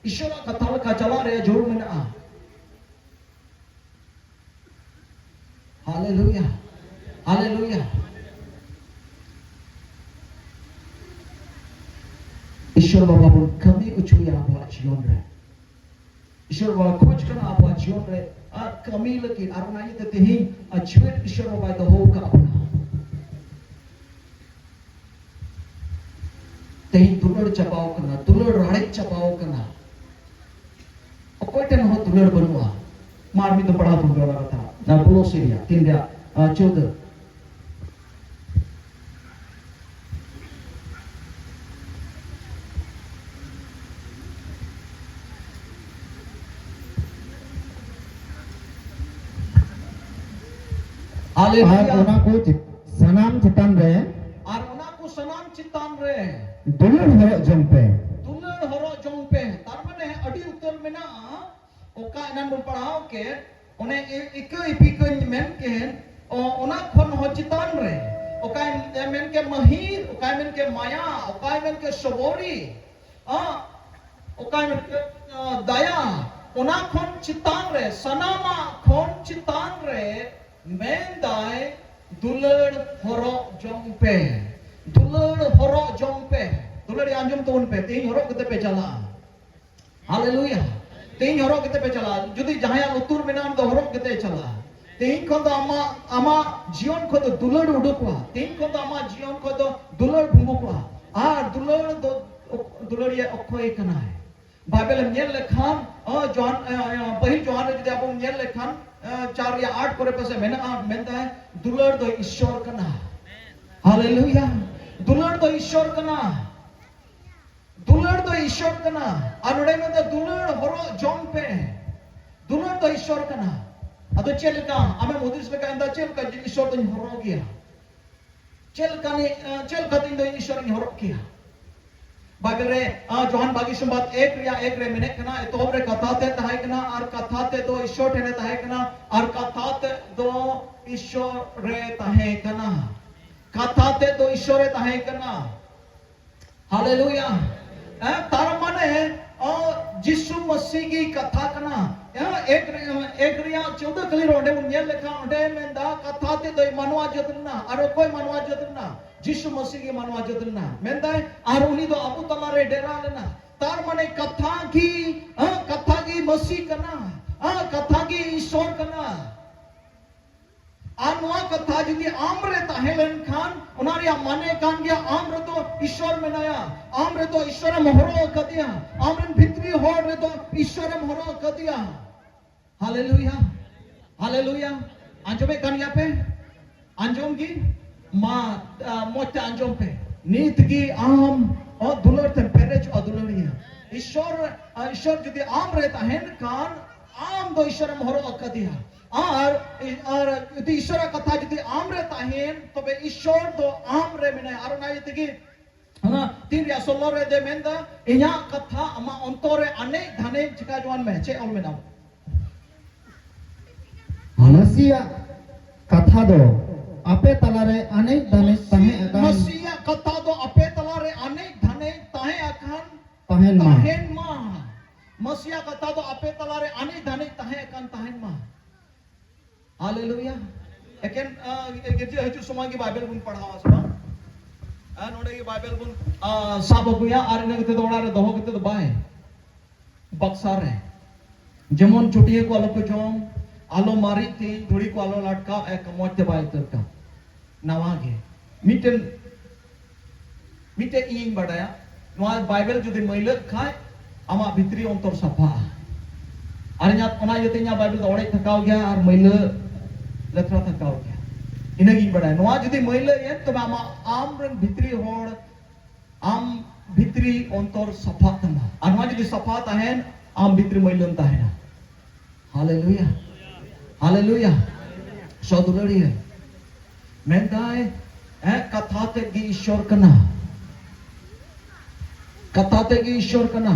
ᱤᱥᱚᱨᱟᱜ ᱠᱟᱛᱷᱟ ᱞᱮᱠᱟ ᱪᱟᱞᱟᱜ ᱨᱮᱭᱟᱜ ᱡᱟᱹᱨᱩᱲ ᱢᱮᱱᱟᱜᱼᱟ᱾ ᱦᱟᱞᱮᱞᱩᱭᱟ, ᱦᱟᱞᱮᱞᱩᱭᱟ᱾ ᱤᱥᱚᱨ ᱵᱟᱵᱟ ᱵᱚᱱ ᱠᱟᱹᱢᱤ ᱦᱚᱪᱚᱭᱟ ᱟᱵᱚᱣᱟᱜ ᱡᱤᱭᱚᱱ ᱨᱮ᱾ ᱤᱥᱚᱨ ᱵᱟᱵᱟ ᱠᱷᱚᱡ ᱠᱟᱱᱟ ᱟᱵᱚᱣᱟᱜ ᱡᱤᱭᱚᱱ ᱨᱮ ᱟᱨ ᱠᱟᱹᱢᱤ ᱞᱟᱹᱜᱤᱫ, ᱟᱨ ᱚᱱᱟ ᱤᱭᱟᱹᱛᱮ ᱛᱮᱦᱮᱧ ᱟᱨ ᱡᱤᱣᱮᱫ ᱤᱥᱚᱨ ᱵᱟᱵᱟᱭ ᱫᱚᱦᱚ ᱟᱠᱟᱫ ᱵᱚᱱᱟ᱾ ᱛᱮᱦᱮᱧ ᱫᱩᱞᱟᱹᱲ ᱪᱟᱵᱟᱣ ᱠᱟᱱᱟ, ᱫᱩᱞᱟᱹᱲ ᱨᱟᱲᱮᱡ ᱪᱟᱵᱟᱣ ᱠᱟᱱᱟ᱾ ᱚᱠᱚᱭ ᱴᱷᱮᱱ ᱦᱚᱸ ᱫᱩᱞᱟᱹᱲ ᱵᱟᱹᱱᱩᱜᱼᱟ᱾ ᱢᱟ ᱟᱨ ᱢᱤᱫ ᱫᱚᱢ ᱯᱟᱲᱦᱟᱣ ᱛᱟᱵᱚᱱ ᱯᱮ ᱚᱱᱟ ᱠᱟᱛᱷᱟ, ᱡᱟᱦᱟᱸ ᱠᱚᱞᱚᱥᱤ ᱨᱮᱭᱟᱜ ᱛᱤᱱ ᱨᱮᱭᱟᱜ, ᱟᱸ, ᱪᱳᱫᱟᱹ᱾ ᱟᱨ ᱦᱟᱞᱮᱞᱩᱭᱟ᱾ ᱚᱱᱟ ᱠᱚ ᱪᱮ-, ᱥᱟᱱᱟᱢ ᱪᱮᱛᱟᱱ ᱨᱮ ᱟᱨ ᱚᱱᱟ ᱠᱚ ᱥᱟᱱᱟᱢ ᱪᱮᱛᱟᱱ ᱨᱮ ᱫᱩᱞᱟᱹᱲ ᱦᱚᱨᱚᱜ ᱡᱚᱝ ᱯᱮ᱾ ᱫᱩᱞᱟᱹᱲ ᱦᱚᱨᱚᱜ ᱡᱚᱝ ᱯᱮ᱾ ᱛᱟᱨ ᱢᱟᱱᱮ ᱟᱹᱰᱤ ᱩᱛᱟᱹᱨ ᱢᱮᱱᱟᱜᱼᱟ᱾ ᱚᱠᱟ ᱮᱱᱟᱱ ᱵᱚᱱ ᱯᱟᱲᱦᱟᱣ ᱠᱮᱫ, ᱚᱱᱮ ᱤ-, ᱤᱠᱟᱹ ᱤᱯᱤᱠᱟᱹᱧ ᱢᱮᱱ ᱠᱮᱫ, ᱚ-, ᱚᱱᱟ ᱠᱷᱚᱱ ᱦᱚᱸ ᱪᱮᱛᱟᱱ ᱨᱮ᱾ ᱚᱠᱟᱭ ᱢᱮᱱ ᱠᱮᱫ ᱢᱟᱹᱦᱤᱨ, ᱚᱠᱟᱭ ᱢᱮᱱ ᱠᱮᱫ ᱢᱟᱭᱟ, ᱚᱠᱟᱭ ᱢᱮᱱ ᱠᱮᱫ ᱥᱚᱵᱚᱨᱤ, ᱟ, ᱚᱠᱟᱭ ᱢᱮᱱ ᱠᱮᱫ, ᱟ, ᱫᱟᱭᱟ, ᱚᱱᱟ ᱠᱷᱚᱱ ᱪᱮᱛᱟᱱ ᱨᱮ, ᱥᱟᱱᱟᱢᱟᱜ ᱠᱷᱚᱱ ᱪᱮᱛᱟᱱ ᱨᱮ ᱢᱮᱱᱫᱟᱭ, ᱫᱩᱞᱟᱹᱲ ᱦᱚᱨᱚᱜ ᱡᱚᱝ ᱯᱮ᱾ ᱫᱩᱞᱟᱹᱲ ᱦᱚᱨᱚᱜ ᱡᱚᱝ ᱯᱮ᱾ ᱫᱩᱞᱟᱹᱲ ᱟᱸᱡᱚᱢ ᱛᱟᱵᱚᱱ ᱯᱮ, ᱛᱮᱦᱮᱧ ᱦᱚᱨᱚᱜ ᱠᱟᱛᱮ ᱯᱮ ᱪᱟᱞᱟᱜᱼᱟ᱾ ᱦᱟᱞᱮᱞᱩᱭᱟ᱾ ᱛᱮᱦᱮᱧ ᱦᱚᱨᱚᱜ ᱠᱟᱛᱮ ᱯᱮ ᱪᱟᱞᱟᱜᱼᱟ᱾ ᱡᱩᱫᱤ ᱡᱟᱦᱟᱸᱭᱟᱜ ᱞᱩᱛᱩᱨ ᱢᱮᱱᱟᱜᱼᱟ, ᱩᱱᱤ ᱫᱚ ᱦᱚᱨᱚᱜ ᱠᱟᱛᱮ ᱪᱟᱞᱟᱜᱼᱟ᱾ ᱛᱮᱦᱮᱧ ᱠᱷᱚᱱ ᱫᱚ ᱟᱢᱟᱜ, ᱟᱢᱟᱜ ᱡᱤᱭᱚᱱ ᱠᱷᱚᱱ ᱫᱚ ᱫᱩᱞᱟᱹᱲ ᱩᱰᱩᱠᱚᱜᱼᱟ᱾ ᱛᱮᱦᱮᱧ ᱠᱷᱚᱱ ᱫᱚ ᱟᱢᱟᱜ ᱡᱤᱭᱚᱱ ᱠᱷᱚᱱ ᱫᱚ ᱫᱩᱞᱟᱹᱲ ᱵᱷᱩᱝᱜᱩᱜᱼᱟ᱾ ᱟᱨ ᱫᱩᱞᱟᱹᱲ ᱫᱚ ᱫᱩᱞᱟᱹᱲᱤᱭᱟᱹ ᱚᱠᱚᱭ ᱠᱟᱱᱟᱭ? ᱵᱟᱭᱵᱮᱞ ᱮᱢ ᱧᱮᱞ ᱞᱮᱠᱷᱟᱱ, ᱚ, ᱡᱚᱦᱟᱱ, ᱮ, ᱮ, ᱯᱟᱹᱦᱤᱞ ᱡᱚᱦᱟᱱ ᱨᱮ ᱡᱩᱫᱤ ᱟᱵᱚᱢ ᱧᱮᱞ ᱞᱮᱠᱷᱟᱱ, ᱮ, ᱪᱟᱨ ᱨᱮᱭᱟᱜ ᱟᱴ ᱠᱚᱨᱮ ᱯᱟᱥᱮ ᱢᱮᱱᱟᱜᱼᱟ, ᱢᱮᱱᱫᱟᱭ, ᱫᱩᱞᱟᱹᱲ ᱫᱚ ᱤᱥᱥᱚᱨ ᱠᱟᱱᱟ᱾ ᱦᱟᱞᱮᱞᱩᱭᱟ᱾ ᱫᱩᱞᱟᱹᱲ ᱫᱚ ᱤᱥᱥᱚᱨ ᱠᱟᱱᱟ᱾ ᱫᱩᱞᱟᱹᱲ ᱫᱚ ᱤᱥᱥᱚᱨ ᱠᱟᱱᱟ᱾ ᱟᱨ ᱱᱚᱰᱮ ᱢᱮᱱᱫᱟ, ᱫᱩᱞᱟᱹᱲ ᱦᱚᱨᱚᱜ ᱡᱚᱝ ᱯᱮ᱾ ᱫᱩᱞᱟᱹᱲ ᱫᱚ ᱤᱥᱥᱚᱨ ᱠᱟᱱᱟ᱾ ᱟᱫᱚ ᱪᱮᱫ ᱞᱮᱠᱟ? ᱟᱢᱮᱢ ᱦᱩᱫᱤᱥ ᱞᱮᱠᱟ, ᱮᱱᱫᱟ ᱪᱮᱫ ᱞᱮᱠᱟ ᱤᱥᱥᱚᱨ ᱫᱚᱧ ᱦᱚᱨᱚᱜ ᱜᱮᱭᱟ? ᱪᱮᱫ ᱞᱮᱠᱟᱱᱤᱡ, ᱮ, ᱪᱮᱫ ᱞᱮᱠᱟᱛᱮ ᱤᱧ ᱫᱚ ᱤᱥᱥᱚᱨᱤᱧ ᱦᱚᱨᱚᱜ ᱠᱮᱭᱟ? ᱵᱟᱭᱵᱮᱞ ᱨᱮ, ᱮ, ᱡᱚᱦᱟᱱ ᱵᱟᱜᱤ ᱥᱚᱢᱵᱟᱫ ᱮᱠ ᱨᱮᱭᱟᱜ ᱮᱠ ᱨᱮ ᱢᱮᱱᱮᱫ ᱠᱟᱱᱟ, ᱮᱛᱚᱦᱚᱵ ᱨᱮ ᱠᱟᱛᱷᱟ ᱛᱮ ᱛᱟᱦᱮᱸ ᱠᱟᱱᱟ, ᱟᱨ ᱠᱟᱛᱷᱟ ᱛᱮ ᱫᱚ ᱤᱥᱥᱚᱨ ᱴᱷᱮᱱᱮ ᱛᱟᱦᱮᱸ ᱠᱟᱱᱟ, ᱟᱨ ᱠᱟᱛᱷᱟ ᱛᱮ ᱫᱚ ᱤᱥᱥᱚᱨ ᱨᱮ ᱛᱟᱦᱮᱸ ᱠᱟᱱᱟ᱾ ᱠᱟᱛᱷᱟ ᱛᱮ ᱫᱚ ᱤᱥᱥᱚᱨ ᱮ ᱛᱟᱦᱮᱸ ᱠᱟᱱᱟ᱾ ᱦᱟᱞᱮᱞᱩᱭᱟ᱾ ᱦᱮᱸ, ᱛᱟᱨ ᱢᱟᱱᱮ, ᱚ, ᱡᱤᱥᱩ ᱢᱟᱹᱥᱤ ᱜᱮ ᱠᱟᱛᱷᱟ ᱠᱟᱱᱟ᱾ ᱦᱮᱸ, ᱮᱠ ᱨᱮ-, ᱮᱠ ᱨᱮᱭᱟᱜ ᱪᱳᱫᱽᱫᱚ ᱠᱟᱹᱞᱤ ᱨᱮ ᱚᱸᱰᱮ ᱵᱚᱱ ᱧᱮᱞ ᱞᱮᱠᱷᱟᱱ, ᱚᱸᱰᱮ ᱢᱮᱱᱫᱟ, ᱠᱟᱛᱷᱟ ᱛᱮᱫᱚᱭ ᱢᱟᱱᱣᱟ ᱡᱟᱹᱛ ᱞᱮᱱᱟ᱾ ᱟᱨ ᱚᱠᱚᱭ ᱢᱟᱱᱣᱟ ᱡᱟᱹᱛ ᱞᱮᱱᱟ? ᱡᱤᱥᱩ ᱢᱟᱹᱥᱤ ᱜᱮ ᱢᱟᱱᱣᱟ ᱡᱟᱹᱛ ᱞᱮᱱᱟ᱾ ᱢᱮᱱᱫᱟᱭ, ᱟᱨ ᱩᱱᱤ ᱫᱚ ᱟᱵᱚ ᱛᱟᱞᱟᱨᱮ ᱰᱮᱨᱟ ᱞᱮᱱᱟ᱾ ᱛᱟᱨ ᱢᱟᱱᱮ ᱠᱟᱛᱷᱟ ᱜᱮ, ᱦᱮᱸ, ᱠᱟᱛᱷᱟ ᱜᱮ ᱢᱟᱹᱥᱤ ᱠᱟᱱᱟ᱾ ᱦᱮᱸ, ᱠᱟᱛᱷᱟ ᱜᱮ ᱤᱥᱥᱚᱨ ᱠᱟᱱᱟ᱾ ᱟᱨ ᱱᱚᱣᱟ ᱠᱟᱛᱷᱟ ᱡᱩᱫᱤ ᱟᱢ ᱨᱮ ᱛᱟᱦᱮᱸ ᱞᱮᱱᱠᱷᱟᱱ, ᱚᱱᱟ ᱨᱮᱭᱟᱜ ᱢᱟᱱᱮ ᱠᱟᱱ ᱜᱮᱭᱟ, ᱟᱢ ᱨᱮᱫᱚ ᱤᱥᱥᱚᱨ ᱢᱮᱱᱟᱭᱟ, ᱟᱢ ᱨᱮᱫᱚ ᱤᱥᱥᱚᱨᱮᱢ ᱦᱚᱨᱚᱜ ᱟᱠᱟᱫᱮᱭᱟ, ᱟᱢ ᱨᱮᱱ ᱵᱷᱤᱛᱨᱤ ᱦᱚᱲ ᱨᱮᱫᱚ ᱤᱥᱥᱚᱨᱮᱢ ᱦᱚᱨᱚᱜ ᱟᱠᱟᱫᱮᱭᱟ᱾ ᱦᱟᱞᱮᱞᱩᱭᱟ, ᱦᱟᱞᱮᱞᱩᱭᱟ᱾ ᱟᱸᱡᱚᱢᱮᱫ ᱠᱟᱱ ᱜᱮᱭᱟ ᱯᱮ? ᱟᱸᱡᱚᱢ ᱜᱮ? ᱢᱟ, ᱟ, ᱢᱚᱡᱽ ᱛᱮ ᱟᱸᱡᱚᱢ ᱯᱮ᱾ ᱱᱤᱛ ᱜᱮ ᱟᱢ, ᱚ, ᱫᱩᱞᱟᱹᱲ ᱛᱮᱢ ᱯᱮᱨᱮᱡᱚᱜᱼᱟ, ᱫᱩᱞᱟᱹᱲᱤᱭᱟᱹ᱾ ᱤᱥᱥᱚᱨ, ᱟ, ᱤᱥᱥᱚᱨ ᱡᱩᱫᱤ ᱟᱢ ᱨᱮ ᱛᱟᱦᱮᱱ ᱠᱷᱟᱱ, ᱟᱢ ᱫᱚ ᱤᱥᱥᱚᱨᱮᱢ ᱦᱚᱨᱚᱜ ᱟᱠᱟᱫᱮᱭᱟ᱾ ᱟᱨ ᱟᱨ ᱡᱩᱫᱤ ᱤᱥᱚᱨᱟᱜ ᱠᱟᱛᱷᱟ ᱡᱩᱫᱤ ᱟᱢ ᱨᱮ ᱛᱟᱦᱮᱱ, ᱛᱚᱵᱮ ᱤᱥᱚᱨ ᱫᱚ ᱟᱢ ᱨᱮ ᱢᱮᱱᱟᱭᱟ᱾ ᱟᱨ ᱚᱱᱟ ᱤᱭᱟᱹ ᱛᱮᱜᱮ ᱚᱱᱟ ᱛᱤᱱ ᱨᱮᱭᱟᱜ ᱥᱳᱞᱳ ᱨᱮ ᱫᱚᱭ ᱢᱮᱱᱫᱟ, ᱤᱧᱟᱹᱜ ᱠᱟᱛᱷᱟ ᱟᱢᱟᱜ ᱚᱱᱛᱚᱨ ᱨᱮ ᱟᱱᱮᱡ ᱫᱷᱟᱱᱮᱡ ᱪᱤᱠᱟ ᱡᱚᱣᱟᱱ ᱢᱮ᱾ ᱪᱮᱫ ᱚᱞ ᱢᱮᱱᱟᱜᱼᱟ? ᱢᱟᱹᱥᱤᱭᱟᱜ ᱠᱟᱛᱷᱟ ᱫᱚ ᱟᱯᱮ ᱛᱟᱞᱟᱨᱮ ᱟᱱᱮᱡ ᱫᱷᱟᱱᱮᱡ ᱛᱟᱦᱮᱸ ᱟᱠᱟᱱ ᱢᱟᱹᱥᱤᱭᱟᱜ ᱠᱟᱛᱷᱟ ᱫᱚ ᱟᱯᱮ ᱛᱟᱞᱟᱨᱮ ᱟᱱᱮᱡ ᱫᱷᱟᱱᱮᱡ ᱛᱟᱦᱮᱸ ᱟᱠᱟᱱ ᱛᱟᱦᱮᱱ ᱢᱟ᱾ ᱛᱟᱦᱮᱱ ᱢᱟ᱾ ᱢᱟᱹᱥᱤᱭᱟᱜ ᱠᱟᱛᱷᱟ ᱫᱚ ᱟᱯᱮ ᱛᱟᱞᱟᱨᱮ ᱟᱱᱮᱡ ᱫᱷᱟᱱᱮᱡ ᱛᱟᱦᱮᱸ ᱟᱠᱟᱱ ᱛᱟᱦᱮᱱ ᱢᱟ᱾ ᱦᱟᱞᱮᱞᱩᱭᱟ᱾ ᱮᱠᱮᱱ ᱟ, ᱜᱤᱨᱡᱟᱹ ᱦᱤᱡᱩᱜ ᱥᱚᱢᱚᱭ ᱜᱮ ᱵᱟᱭᱵᱮᱞ ᱵᱚᱱ ᱯᱟᱲᱦᱟᱣᱟ ᱥᱮ ᱵᱟᱝ? ᱟ, ᱱᱚᱰᱮ ᱜᱮ ᱵᱟᱭᱵᱮᱞ ᱵᱚᱱ ᱟ, ᱥᱟᱵ ᱟᱹᱜᱩᱭᱟ ᱟᱨ ᱤᱱᱟᱹ ᱠᱟᱛᱮ ᱫᱚ ᱚᱲᱟᱜ ᱨᱮ ᱫᱚᱦᱚ ᱠᱟᱛᱮ ᱫᱚ ᱵᱟᱭ ᱵᱟᱠᱥᱟ ᱨᱮ᱾ ᱡᱮᱢᱚᱱ ᱪᱩᱴᱤᱭᱟᱹ ᱠᱚ ᱟᱞᱚ ᱠᱚ ᱡᱚᱢ, ᱟᱞᱚ ᱢᱟᱨᱤᱪ ᱛᱮ ᱫᱷᱩᱲᱤ ᱠᱚ ᱟᱞᱚ ᱞᱟᱴᱠᱟᱣ, ᱮᱠ ᱢᱚᱡᱽ ᱛᱮ ᱵᱟᱭ ᱩᱛᱟᱹᱨ ᱠᱟᱜ᱾ ᱱᱟᱣᱟ ᱜᱮ᱾ ᱢᱤᱫᱴᱮᱱ, ᱢᱤᱫᱴᱮᱱ ᱤᱧᱤᱧ ᱵᱟᱰᱟᱭᱟ, ᱱᱚᱣᱟ ᱵᱟᱭᱵᱮᱞ ᱡᱩᱫᱤ ᱢᱟᱹᱭᱞᱟᱹᱜ ᱠᱷᱟᱡ, ᱟᱢᱟᱜ ᱵᱷᱤᱛᱨᱤ ᱚᱱᱛᱚᱨ ᱥᱟᱯᱷᱟᱜᱼᱟ᱾ ᱟᱨ ᱤᱧᱟᱹᱜ, ᱚᱱᱟ ᱤᱭᱟᱹᱛᱮ ᱤᱧᱟᱹᱜ ᱵᱟᱭᱵᱮᱞ ᱫᱚ ᱚᱲᱮᱡ ᱛᱷᱟᱠᱟᱣ ᱜᱮᱭᱟ ᱟᱨ ᱢᱟᱹᱭᱞᱟᱹ ᱞᱮᱛᱷᱨᱟ ᱛᱷᱟᱠᱟᱣ ᱜᱮᱭᱟ᱾ ᱤᱱᱟᱹᱜᱤᱧ ᱵᱟᱰᱟᱭᱟ᱾ ᱱᱚᱣᱟ ᱡᱩᱫᱤ ᱢᱟᱹᱭᱞᱟᱹ ᱮᱱ, ᱛᱚᱵᱮ ᱟᱢᱟᱜ, ᱟᱢ ᱨᱮᱱ ᱵᱷᱤᱛᱨᱤ ᱦᱚᱲ, ᱟᱢ ᱵᱷᱤᱛᱨᱤ ᱚᱱᱛᱚᱨ ᱥᱟᱯᱷᱟᱜ ᱛᱟᱢᱟ᱾ ᱟᱨ ᱱᱚᱣᱟ ᱡᱩᱫᱤ ᱥᱟᱯᱷᱟ ᱛᱟᱦᱮᱱ, ᱟᱢ ᱵᱷᱤᱛᱨᱤ ᱢᱟᱹᱭᱞᱟᱹᱢ ᱛᱟᱦᱮᱱᱟ᱾ ᱦᱟᱞᱮᱞᱩᱭᱟ᱾ ᱦᱟᱞᱮᱞᱩᱭᱟ᱾ ᱥᱚᱫᱩᱞᱟᱹᱲᱤᱭᱟᱹ ᱢᱮᱱᱫᱟᱭ, ᱦᱮᱸ, ᱠᱟᱛᱷᱟ ᱛᱮᱫ ᱜᱮ ᱤᱥᱚᱨ ᱠᱟᱱᱟ᱾ ᱠᱟᱛᱷᱟ ᱛᱮᱫ ᱜᱮ ᱤᱥᱚᱨ ᱠᱟᱱᱟ᱾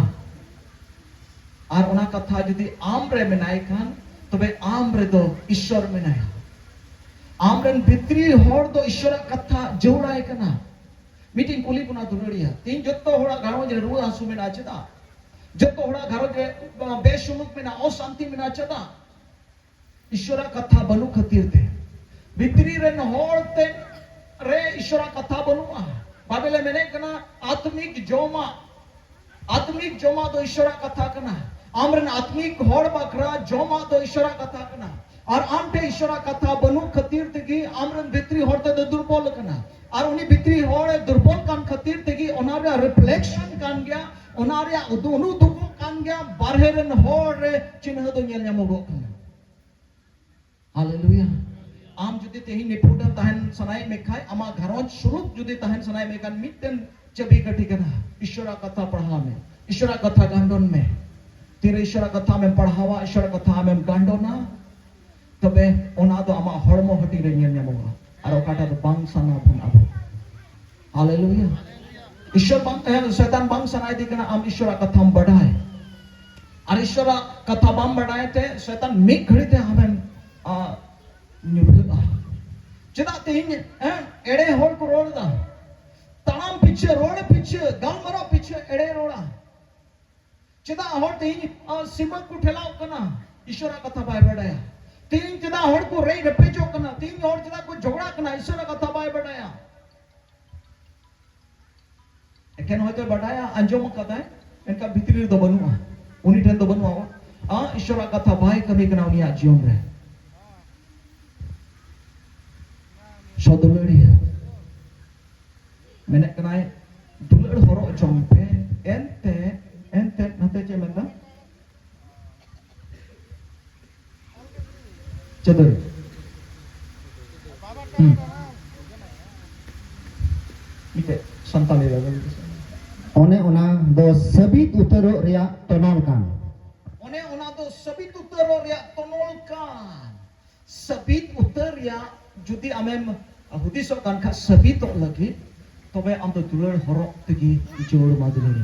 ᱟᱨ ᱚᱱᱟ ᱠᱟᱛᱷᱟ ᱡᱩᱫᱤ ᱟᱢ ᱨᱮ ᱢᱮᱱᱟᱭ ᱠᱷᱟᱱ, ᱛᱚᱵᱮ ᱟᱢ ᱨᱮᱫᱚ ᱤᱥᱚᱨ ᱢᱮᱱᱟᱭᱟ᱾ ᱟᱢ ᱨᱮᱱ ᱵᱷᱤᱛᱨᱤ ᱦᱚᱲ ᱫᱚ ᱤᱥᱚᱨᱟᱜ ᱠᱟᱛᱷᱟ ᱡᱟᱹᱨᱩᱲᱟᱭ ᱠᱟᱱᱟ᱾ ᱢᱤᱫᱴᱤᱡ ᱠᱩᱞᱤ ᱵᱚᱱᱟ ᱫᱩᱞᱟᱹᱲᱤᱭᱟᱹ, ᱛᱮᱦᱮᱧ ᱡᱚᱛᱚ ᱦᱚᱲᱟᱜ ᱜᱷᱟᱨᱚᱸᱡᱽ ᱨᱮ ᱨᱩᱣᱟᱹ ᱦᱟᱹᱥᱩ ᱢᱮᱱᱟᱜᱼᱟ ᱪᱮᱫᱟᱜ? ᱡᱚᱛᱚ ᱦᱚᱲᱟᱜ ᱜᱷᱟᱨᱚᱸᱡᱽ ᱨᱮ, ᱟ, ᱵᱮᱥᱩᱞᱩᱠ ᱢᱮᱱᱟᱜᱼᱟ, ᱚᱥᱟᱱᱛᱤ ᱢᱮᱱᱟᱜᱼᱟ ᱪᱮᱫᱟᱜ? ᱤᱥᱚᱨᱟᱜ ᱠᱟᱛᱷᱟ ᱵᱟᱹᱱᱩᱜ ᱠᱷᱟᱹᱛᱤᱨ ᱛᱮ᱾ ᱵᱷᱤᱛᱨᱤ ᱨᱮᱱ ᱦᱚᱲ ᱛᱮ ᱨᱮ ᱤᱥᱚᱨᱟᱜ ᱠᱟᱛᱷᱟ ᱵᱟᱹᱱᱩᱜᱼᱟ᱾ ᱵᱟᱭᱵᱮᱞᱮ ᱢᱮᱱᱮᱫ ᱠᱟᱱᱟ, ᱟᱛᱢᱤᱠ ᱡᱚᱢᱟᱜ, ᱟᱛᱢᱤᱠ ᱡᱚᱢᱟᱜ ᱫᱚ ᱤᱥᱚᱨᱟᱜ ᱠᱟᱛᱷᱟ ᱠᱟᱱᱟ᱾ ᱟᱢᱨᱮᱱ ᱟᱛᱢᱤᱠ ᱦᱚᱲ ᱵᱟᱠᱷᱨᱟ ᱡᱚᱢᱟᱜ ᱫᱚ ᱤᱥᱚᱨᱟᱜ ᱠᱟᱛᱷᱟ ᱠᱟᱱᱟ᱾ ᱟᱨ ᱟᱢ ᱴᱷᱮᱱ ᱤᱥᱚᱨᱟᱜ ᱠᱟᱛᱷᱟ ᱵᱟᱹᱱᱩᱜ ᱠᱷᱟᱹᱛᱤᱨ ᱛᱮᱜᱮ ᱟᱢᱨᱮᱱ ᱵᱷᱤᱛᱨᱤ ᱦᱚᱲ ᱛᱮᱫᱚ ᱫᱩᱨᱵᱚᱞ ᱟᱠᱟᱱᱟ᱾ ᱟᱨ ᱩᱱᱤ ᱵᱷᱤᱛᱨᱤ ᱦᱚᱲᱮ ᱫᱩᱨᱵᱚᱞ ᱠᱟᱱ ᱠᱷᱟᱹᱛᱤᱨ ᱛᱮᱜᱮ ᱚᱱᱟ ᱨᱮᱭᱟᱜ ᱨᱤᱯᱷᱞᱮᱠᱥᱚᱱ ᱠᱟᱱ ᱜᱮᱭᱟ, ᱚᱱᱟ ᱨᱮᱭᱟᱜ ᱩᱫᱩᱜ ᱩᱫᱩᱜᱚᱜ ᱠᱟᱱ ᱜᱮᱭᱟ, ᱵᱟᱨᱦᱮ ᱨᱮᱱ ᱦᱚᱲ ᱨᱮ ᱪᱤᱱᱦᱟᱹ ᱫᱚ ᱧᱮᱞ ᱧᱟᱢᱚᱜᱚᱜ ᱠᱟᱱᱟ᱾ ᱦᱟᱞᱮᱞᱩᱭᱟ᱾ ᱟᱢ ᱡᱩᱫᱤ ᱛᱮᱦᱮᱧ ᱱᱤᱯᱷᱩᱴ ᱮᱢ ᱛᱟᱦᱮᱱ ᱥᱟᱱᱟᱭᱮᱫ ᱢᱮ ᱠᱷᱟᱡ, ᱟᱢᱟᱜ ᱜᱷᱟᱨᱚᱸᱡᱽ ᱥᱩᱞᱩᱠ ᱡᱩᱫᱤ ᱛᱟᱦᱮᱱ ᱥᱟᱱᱟᱭᱮᱫ ᱢᱮ ᱠᱷᱟᱱ, ᱢᱤᱫᱴᱮᱱ ᱪᱟᱹᱵᱤ ᱠᱟᱹᱴᱷᱤ ᱠᱟᱱᱟ᱾ ᱤᱥᱚᱨᱟᱜ ᱠᱟᱛᱷᱟ ᱯᱟᱲᱦᱟᱣ ᱢᱮ, ᱤᱥᱚᱨᱟᱜ ᱠᱟᱛᱷᱟ ᱜᱟᱱᱰᱚᱱ ᱢᱮ᱾ ᱛᱤᱨᱮ ᱤᱥᱚᱨᱟᱜ ᱠᱟᱛᱷᱟ ᱟᱢᱮᱢ ᱯᱟᱲᱦᱟᱣᱟ, ᱤᱥᱚᱨᱟᱜ ᱠᱟᱛᱷᱟ ᱟᱢᱮᱢ ᱜᱟᱱᱰᱚᱱᱟ, ᱛᱚᱵᱮ ᱚᱱᱟ ᱫᱚ ᱟᱢᱟᱜ ᱦᱚᱲᱢᱚ ᱦᱟᱹᱴᱤᱧ ᱨᱮ ᱧᱮᱞ ᱧᱟᱢᱚᱜᱼᱟ᱾ ᱟᱨ ᱚᱠᱟᱴᱟᱜ ᱫᱚ ᱵᱟᱝ ᱥᱟᱱᱟ ᱵᱚᱱ ᱟᱵᱚ᱾ ᱦᱟᱞᱮᱞᱩᱭᱟ᱾ ᱤᱥᱚᱨ ᱵᱟᱝ, ᱮ, ᱥᱚᱭᱛᱟᱱ ᱵᱟᱝ ᱥᱟᱱᱟᱭᱮᱫᱮ ᱠᱟᱱᱟ ᱟᱢ ᱤᱥᱚᱨᱟᱜ ᱠᱟᱛᱷᱟᱢ ᱵᱟᱰᱟᱭ᱾ ᱟᱨ ᱤᱥᱚᱨᱟᱜ ᱠᱟᱛᱷᱟ ᱵᱟᱢ ᱵᱟᱰᱟᱭ ᱛᱮ ᱥᱚᱭᱛᱟᱱ ᱢᱤᱫ ᱜᱷᱟᱹᱲᱤ ᱛᱮ ᱟᱢᱮᱢ, ᱟ, ᱧᱩᱨᱦᱟᱹᱜᱼᱟ᱾ ᱪᱮᱫᱟᱜ ᱛᱮᱦᱮᱧ, ᱮ, ᱮᱲᱮ ᱦᱚᱲ ᱠᱚ ᱨᱚᱲ ᱮᱫᱟ? ᱛᱟᱲᱟᱢ ᱯᱤᱪᱷᱟᱹ, ᱨᱚᱲ ᱯᱤᱪᱷᱟᱹ, ᱜᱟᱞᱢᱟᱨᱟᱣ ᱯᱤᱪᱷᱟᱹ ᱮᱲᱮ ᱨᱚᱲᱟ᱾ ᱪᱮᱫᱟᱜ ᱦᱚᱲ ᱛᱮᱦᱮᱧ, ᱟ, ᱥᱤᱢᱟᱹ ᱠᱚ ᱴᱷᱮᱞᱟᱣ ᱠᱟᱱᱟ? ᱤᱥᱚᱨᱟᱜ ᱠᱟᱛᱷᱟ ᱵᱟᱭ ᱵᱟᱰᱟᱭᱟ᱾ ᱛᱮᱦᱮᱧ ᱪᱮᱫᱟᱜ ᱦᱚᱲ ᱠᱚ ᱨᱮᱡ ᱨᱮᱯᱮᱡᱚᱜ ᱠᱟᱱᱟ? ᱛᱮᱦᱮᱧ ᱦᱚᱲ ᱪᱮᱫᱟᱜ ᱠᱚ ᱡᱷᱚᱜᱽᱲᱟᱜ ᱠᱟᱱᱟ? ᱤᱥᱚᱨᱟᱜ ᱠᱟᱛᱷᱟ ᱵᱟᱭ ᱵᱟᱰᱟᱭᱟ᱾ ᱮᱠᱮᱱ ᱦᱚᱭᱛᱳ ᱵᱟᱰᱟᱭᱟ, ᱟᱸᱡᱚᱢ ᱟᱠᱟᱫᱟᱭ, ᱢᱮᱱᱠᱷᱟᱱ ᱵᱷᱤᱛᱨᱤ ᱨᱮᱫᱚ ᱵᱟᱹᱱᱩᱜᱼᱟ᱾ ᱩᱱᱤ ᱴᱷᱮᱱ ᱫᱚ ᱵᱟᱹᱱᱩᱜᱼᱟ᱾ ᱟ, ᱤᱥᱚᱨᱟᱜ ᱠᱟᱛᱷᱟ ᱵᱟᱭ ᱠᱟᱹᱢᱤ ᱠᱟᱱᱟ ᱩᱱᱤᱭᱟᱜ ᱡᱤᱭᱚᱱ ᱨᱮ᱾ ᱥᱚᱫᱩᱞᱟᱹᱲᱤᱭᱟᱹ᱾ ᱢᱮᱱᱮᱫ ᱠᱟᱱᱟᱭ, ᱫᱩᱞᱟᱹᱲ ᱦᱚᱨᱚᱜ ᱡᱚᱝ ᱯᱮ, ᱮᱱᱛᱮ, ᱮᱱᱛᱮ, ᱱᱚᱛᱮ ᱪᱮᱫ ᱢᱮᱱᱫᱟ? ᱪᱟᱹᱫᱟᱹᱨ᱾ ᱦᱩᱸ᱾ ᱢᱤᱫᱴᱮᱡ ᱥᱟᱱᱛᱟᱲᱤ ᱨᱮ᱾ ᱚᱱᱮ ᱚᱱᱟ ᱫᱚ ᱥᱟᱹᱵᱤᱛ ᱩᱛᱟᱹᱨᱚᱜ ᱨᱮᱭᱟᱜ ᱛᱚᱱᱚᱞ ᱠᱟᱱ᱾ ᱚᱱᱮ ᱚᱱᱟ ᱫᱚ ᱥᱟᱹᱵᱤᱛ ᱩᱛᱟᱹᱨᱚᱜ ᱨᱮᱭᱟᱜ ᱛᱚᱱᱚᱞ ᱠᱟᱱ᱾ ᱥᱟᱹᱵᱤᱛ ᱩᱛᱟᱹᱨ ᱨᱮᱭᱟᱜ ᱡᱩᱫᱤ ᱟᱢᱮᱢ ᱦᱩᱫᱤᱥᱚᱜ ᱠᱟᱱ ᱠᱷᱟᱱ, ᱥᱟᱹᱵᱤᱛᱚᱜ ᱞᱟᱹᱜᱤᱫ, ᱛᱚᱵᱮ ᱟᱢ ᱫᱚ ᱫᱩᱞᱟᱹᱲ ᱦᱚᱨᱚᱜ ᱛᱮᱜᱮ ᱡᱟᱹᱨᱩᱲ ᱢᱟ ᱫᱩᱞᱟᱹᱲ᱾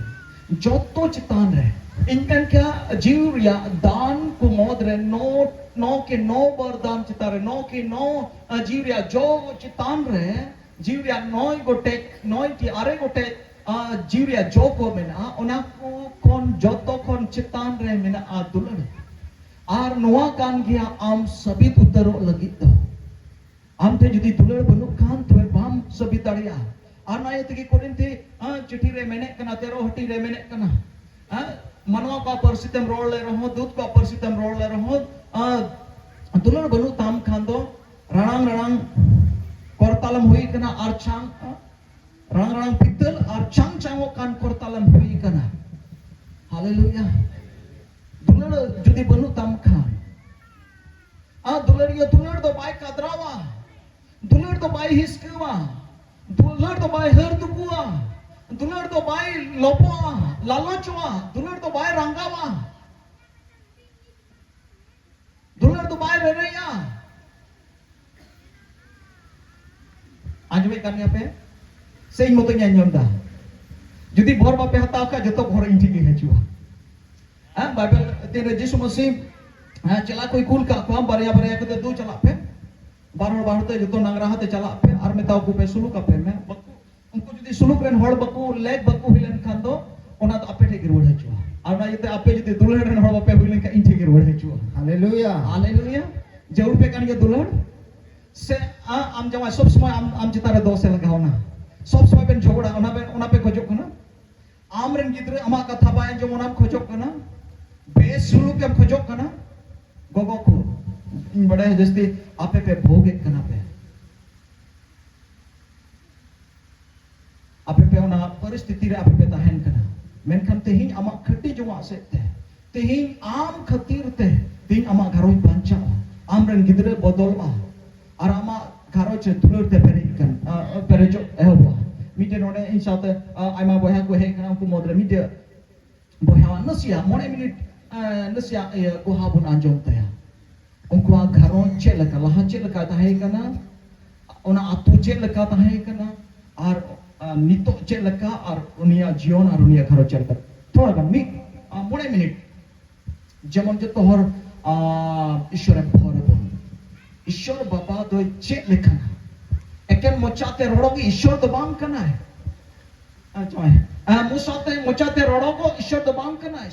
ᱡᱚᱛᱚ ᱪᱮᱛᱟᱱ ᱨᱮ, ᱤᱧ ᱢᱮᱱ ᱠᱮᱭᱟ, ᱡᱤᱣᱤ ᱨᱮᱭᱟᱜ ᱫᱟᱱ ᱠᱚ ᱢᱩᱫᱽ ᱨᱮ ᱱᱚ, ᱱᱚ ᱠᱮ ᱱᱚ ᱵᱟᱨ ᱫᱟᱱ ᱪᱮᱛᱟᱱ ᱨᱮ, ᱱᱚ ᱠᱮ ᱱᱚ, ᱟ, ᱡᱤᱣᱤ ᱨᱮᱭᱟᱜ ᱡᱚ ᱪᱮᱛᱟᱱ ᱨᱮ, ᱡᱤᱣᱤ ᱨᱮᱭᱟᱜ ᱱᱚᱭ ᱜᱚᱴᱮᱡ, ᱱᱚᱭ ᱴᱤ, ᱟᱨᱮ ᱜᱚᱴᱮᱡ, ᱟ, ᱡᱤᱣᱤ ᱨᱮᱭᱟᱜ ᱡᱚ ᱠᱚ ᱢᱮᱱᱟᱜᱼᱟ, ᱚᱱᱟ ᱠᱚ ᱠᱷᱚᱱ ᱡᱚᱛᱚ ᱠᱷᱚᱱ ᱪᱮᱛᱟᱱ ᱨᱮ ᱢᱮᱱᱟᱜᱼᱟ ᱫᱩᱞᱟᱹᱲ᱾ ᱟᱨ ᱱᱚᱣᱟ ᱠᱟᱱ ᱜᱮᱭᱟ ᱟᱢ ᱥᱟᱹᱵᱤᱛ ᱩᱛᱟᱹᱨᱚᱜ ᱞᱟᱹᱜᱤᱫ ᱫᱚ᱾ ᱟᱢ ᱴᱷᱮᱱ ᱡᱩᱫᱤ ᱫᱩᱞᱟᱹᱲ ᱵᱟᱹᱱᱩᱜ ᱠᱷᱟᱱ, ᱛᱚᱵᱮ ᱵᱟᱢ ᱥᱟᱹᱵᱤᱛ ᱫᱟᱲᱮᱭᱟᱜᱼᱟ᱾ ᱟᱨ ᱱᱚᱣᱟ ᱤᱭᱟᱹ ᱛᱮᱜᱮ ᱠᱚᱨᱤᱱᱛᱷᱤ, ᱟ, ᱪᱤᱴᱷᱤ ᱨᱮ ᱢᱮᱱᱮᱫ ᱠᱟᱱᱟ, ᱛᱮᱨᱚ ᱦᱟᱹᱴᱤᱧ ᱨᱮ ᱢᱮᱱᱮᱫ ᱠᱟᱱᱟ, ᱟ, ᱢᱟᱱᱣᱟ ᱠᱚᱣᱟᱜ ᱯᱟᱹᱨᱥᱤ ᱛᱮᱢ ᱨᱚᱲ ᱞᱮ ᱨᱮᱦᱚᱸ, ᱫᱩᱛ ᱠᱚᱣᱟᱜ ᱯᱟᱹᱨᱥᱤ ᱛᱮᱢ ᱨᱚᱲ ᱞᱮ ᱨᱮᱦᱚᱸ, ᱟ, ᱫᱩᱞᱟᱹᱲ ᱵᱟᱹᱱᱩᱜ ᱛᱟᱢ ᱠᱷᱟᱱ ᱫᱚ ᱨᱟᱲᱟᱝ ᱨᱟᱲᱟᱝ ᱠᱚᱨᱛᱟᱞᱮᱢ ᱦᱩᱭ ᱠᱟᱱᱟ ᱟᱨ ᱪᱷᱟᱝ, ᱟ, ᱨᱟᱲᱟᱝ ᱨᱟᱲᱟᱝ ᱯᱤᱛᱟᱹᱞ ᱟᱨ ᱪᱷᱟᱝ ᱪᱷᱟᱝᱚᱜ ᱠᱟᱱ ᱠᱚᱨᱛᱟᱞᱮᱢ ᱦᱩᱭ ᱠᱟᱱᱟ᱾ ᱦᱟᱞᱮᱞᱩᱭᱟ᱾ ᱫᱩᱞᱟᱹᱲ ᱡᱩᱫᱤ ᱵᱟᱹᱱᱩᱜ ᱛᱟᱢ ᱠᱷᱟᱱ, ᱟᱨ ᱫᱩᱞᱟᱹᱲᱤᱭᱟᱹ ᱫᱩᱞᱟᱹᱲ ᱫᱚ ᱵᱟᱭ ᱠᱟᱫᱨᱟᱣᱟ, ᱫᱩᱞᱟᱹᱲ ᱫᱚ ᱵᱟᱭ ᱦᱤᱥᱠᱟᱹᱣᱟ, ᱫᱩᱞᱟᱹᱲ ᱫᱚ ᱵᱟᱭ ᱦᱟᱹᱨ ᱫᱩᱠᱩᱣᱟ, ᱫᱩᱞᱟᱹᱲ ᱫᱚ ᱵᱟᱭ ᱞᱚᱵᱚᱜᱼᱟ, ᱞᱟᱞᱚᱪᱚᱜᱼᱟ, ᱫᱩᱞᱟᱹᱲ ᱫᱚ ᱵᱟᱭ ᱨᱟᱸᱜᱟᱣᱟ, ᱫᱩᱞᱟᱹᱲ ᱫᱚ ᱵᱟᱭ ᱨᱮᱨᱮᱡᱼᱟ, ᱠᱟᱱ ᱜᱮᱭᱟ ᱯᱮ? ᱥᱮ ᱤᱧ ᱢᱚᱛᱚᱧ ᱟᱸᱡᱚᱢ ᱮᱫᱟ? ᱡᱩᱫᱤ ᱵᱷᱚᱨ ᱵᱟᱯᱮ ᱦᱟᱛᱟᱣ ᱠᱷᱟᱡ, ᱡᱚᱛᱚ ᱵᱷᱚᱨ ᱤᱧ ᱴᱷᱮᱱ ᱜᱮ ᱦᱤᱡᱩᱜᱼᱟ᱾ ᱦᱮᱸ, ᱵᱟᱭᱵᱮᱞ ᱛᱤᱱᱨᱮ ᱡᱤᱥᱩ ᱢᱟᱹᱥᱤ, ᱦᱮᱸ, ᱪᱮᱞᱟ ᱠᱚᱭ ᱠᱩᱞ ᱠᱟᱜ ᱠᱚᱣᱟ, ᱵᱟᱨᱭᱟ ᱵᱟᱨᱭᱟ ᱠᱟᱛᱮ ᱫᱩ ᱪᱟᱞᱟᱜ ᱯᱮ, ᱵᱟᱨ ᱦᱚᱲ ᱵᱟᱨ ᱦᱚᱲ ᱛᱮ ᱡᱚᱛᱚ ᱱᱟᱝᱨᱟ ᱦᱟᱛᱮ ᱪᱟᱞᱟᱜ ᱯᱮ ᱟᱨ ᱢᱮᱛᱟᱣ ᱠᱚ ᱯᱮ, ᱥᱩᱞᱩᱠ ᱟᱯᱮ ᱢᱮ᱾ ᱵᱟᱠᱚ, ᱩᱱᱠᱩ ᱡᱩᱫᱤ ᱥᱩᱞᱩᱠ ᱨᱮᱱ ᱦᱚᱲ ᱵᱟᱠᱚ, ᱞᱮᱠ ᱵᱟᱠᱚ ᱦᱩᱭ ᱞᱮᱱ ᱠᱷᱟᱱ ᱫᱚ, ᱚᱱᱟ ᱫᱚ ᱟᱯᱮ ᱴᱷᱮᱱ ᱜᱮ ᱨᱩᱣᱟᱹᱲ ᱦᱤᱡᱩᱜᱼᱟ᱾ ᱟᱨ ᱚᱱᱟ ᱤᱭᱟᱹᱛᱮ ᱟᱯᱮ ᱡᱩᱫᱤ ᱫᱩᱞᱟᱹᱲ ᱨᱮᱱ ᱦᱚᱲ ᱵᱟᱯᱮ ᱦᱩᱭ ᱞᱮᱱ ᱠᱷᱟᱱ, ᱤᱧ ᱴᱷᱮᱱ ᱜᱮ ᱨᱩᱣᱟᱹᱲ ᱦᱤᱡᱩᱜᱼᱟ᱾ ᱦᱟᱞᱮᱞᱩᱭᱟ᱾ ᱦᱟᱞᱮᱞᱩᱭᱟ᱾ ᱡᱟᱹᱨᱩᱲ ᱯᱮ ᱠᱟᱱ ᱜᱮᱭᱟ ᱫᱩᱞᱟᱹᱲ᱾ ᱥᱮ ᱟ-, ᱟᱢ ᱡᱟᱶᱟᱭ ᱥᱚᱵ ᱥᱚᱢᱚᱭ ᱟᱢ, ᱟᱢ ᱪᱮᱛᱟᱱ ᱨᱮ ᱫᱳᱥ ᱮ ᱞᱟᱜᱟᱣ ᱚᱱᱟ, ᱥᱚᱵ ᱥᱚᱢᱚᱭ ᱵᱮᱱ ᱡᱷᱚᱜᱽᱲᱟ, ᱚᱱᱟ ᱵᱮᱱ, ᱚᱱᱟ ᱯᱮ ᱠᱷᱚᱡᱚᱜ ᱠᱟᱱᱟ? ᱟᱢ ᱨᱮᱱ ᱜᱤᱫᱽᱨᱟᱹ ᱟᱢᱟᱜ ᱠᱟᱛᱷᱟ ᱵᱟᱭ ᱟᱸᱡᱚᱢ, ᱚᱱᱟᱢ ᱠᱷᱚᱡᱚᱜ ᱠᱟᱱᱟ? ᱵᱮᱥ ᱥᱩᱞᱩᱠ ᱮᱢ ᱠᱷᱚᱡᱚᱜ ᱠᱟᱱᱟ? ᱜᱚᱜᱚ ᱠᱚ, ᱤᱧ ᱵᱟᱰᱟᱭᱟ ᱡᱟᱹᱥᱛᱤ ᱟᱯᱮ ᱯᱮ ᱵᱷᱳᱜᱮᱫ ᱠᱟᱱᱟ ᱯᱮ, ᱟᱯᱮ ᱯᱮ ᱚᱱᱟ ᱯᱚᱨᱤᱥᱛᱷᱤᱛᱤ ᱨᱮ ᱟᱯᱮ ᱯᱮ ᱛᱟᱦᱮᱱ ᱠᱟᱱᱟ, ᱢᱮᱱᱠᱷᱟᱱ ᱛᱮᱦᱮᱧ ᱟᱢᱟᱜ ᱠᱷᱟᱹᱴᱤ ᱡᱚᱝᱟᱜ ᱥᱮᱫ ᱛᱮ, ᱛᱮᱦᱮᱧ ᱟᱢ ᱠᱷᱟᱹᱛᱤᱨ ᱛᱮ, ᱛᱮᱦᱮᱧ ᱟᱢᱟᱜ ᱜᱷᱟᱨᱚᱸᱡᱽ ᱵᱟᱧᱪᱟᱜᱼᱟ, ᱟᱢ ᱨᱮᱱ ᱜᱤᱫᱽᱨᱟᱹ ᱵᱚᱫᱚᱞᱚᱜᱼᱟ, ᱟᱨ ᱟᱢᱟᱜ ᱜᱷᱟᱨᱚᱸᱡᱽ ᱨᱮ ᱫᱩᱞᱟᱹᱲ ᱛᱮ ᱯᱮᱨᱮᱡ ᱠᱟᱱ, ᱟ, ᱯᱮᱨᱮᱡᱚᱜ ᱮᱦᱚᱵᱚᱜᱼᱟ᱾ ᱢᱤᱫᱴᱮᱱ ᱱᱚᱰᱮ ᱤᱧ ᱥᱟᱶᱛᱮ, ᱟ, ᱟᱭᱢᱟ ᱵᱚᱭᱦᱟ ᱠᱚ ᱦᱮᱡ ᱠᱟᱱᱟ, ᱩᱱᱠᱩ ᱢᱩᱫᱽᱨᱮ ᱢᱤᱫᱴᱮᱱ ᱵᱚᱭᱦᱟᱣᱟᱜ ᱱᱟᱥᱮᱭᱟᱜ ᱢᱚᱬᱮ ᱢᱤᱱᱤᱴ, ᱮ, ᱱᱟᱥᱮᱭᱟᱜ ᱤᱭᱟᱹ ᱜᱚᱦᱟ ᱵᱚᱱ ᱟᱸᱡᱚᱢ ᱛᱟᱭᱟ᱾ ᱩᱱᱠᱩᱣᱟᱜ ᱜᱷᱟᱨᱚᱸᱡᱽ ᱪᱮᱫ ᱞᱮᱠᱟ, ᱞᱟᱦᱟ ᱪᱮᱫ ᱞᱮᱠᱟ ᱛᱟᱦᱮᱸ ᱠᱟᱱᱟ, ᱚᱱᱟ ᱟᱹᱛᱩ ᱪᱮᱫ ᱞᱮᱠᱟ ᱛᱟᱦᱮᱸ ᱠᱟᱱᱟ, ᱟᱨ, ᱟ, ᱱᱤᱛᱚᱜ ᱪᱮᱫ ᱞᱮᱠᱟ, ᱟᱨ ᱩᱱᱤᱭᱟᱜ ᱡᱤᱭᱚᱱ ᱟᱨ ᱩᱱᱤᱭᱟᱜ ᱜᱷᱟᱨᱚᱸᱡᱽ ᱪᱮᱫ ᱞᱮᱠᱟ᱾ ᱛᱷᱚᱲᱟ ᱜᱟᱱ ᱢᱤᱫ, ᱟ, ᱢᱚᱬᱮ ᱢᱤᱱᱤᱴ᱾ ᱡᱮᱢᱚᱱ ᱡᱚᱛᱚ ᱦᱚᱲ, ᱟ, ᱤᱥᱚᱨᱮ ᱵᱷᱚᱨ ᱟᱵᱚᱱ᱾ ᱤᱥᱚᱨ ᱵᱟᱵᱟ ᱫᱚᱭ ᱪᱮᱫ ᱞᱮᱠᱟᱱᱟ? ᱮᱠᱮᱱ ᱢᱚᱪᱟᱛᱮ ᱨᱚᱲᱚ ᱜᱮ ᱤᱥᱚᱨ ᱫᱚ ᱵᱟᱝ ᱠᱟᱱᱟᱭ᱾ ᱟᱪᱪᱷᱟ, ᱟ, ᱢᱚᱪᱟᱛᱮ, ᱢᱚᱪᱟᱛᱮ ᱨᱚᱲᱚ ᱜᱚ ᱤᱥᱚᱨ ᱫᱚ ᱵᱟᱝ ᱠᱟᱱᱟᱭ᱾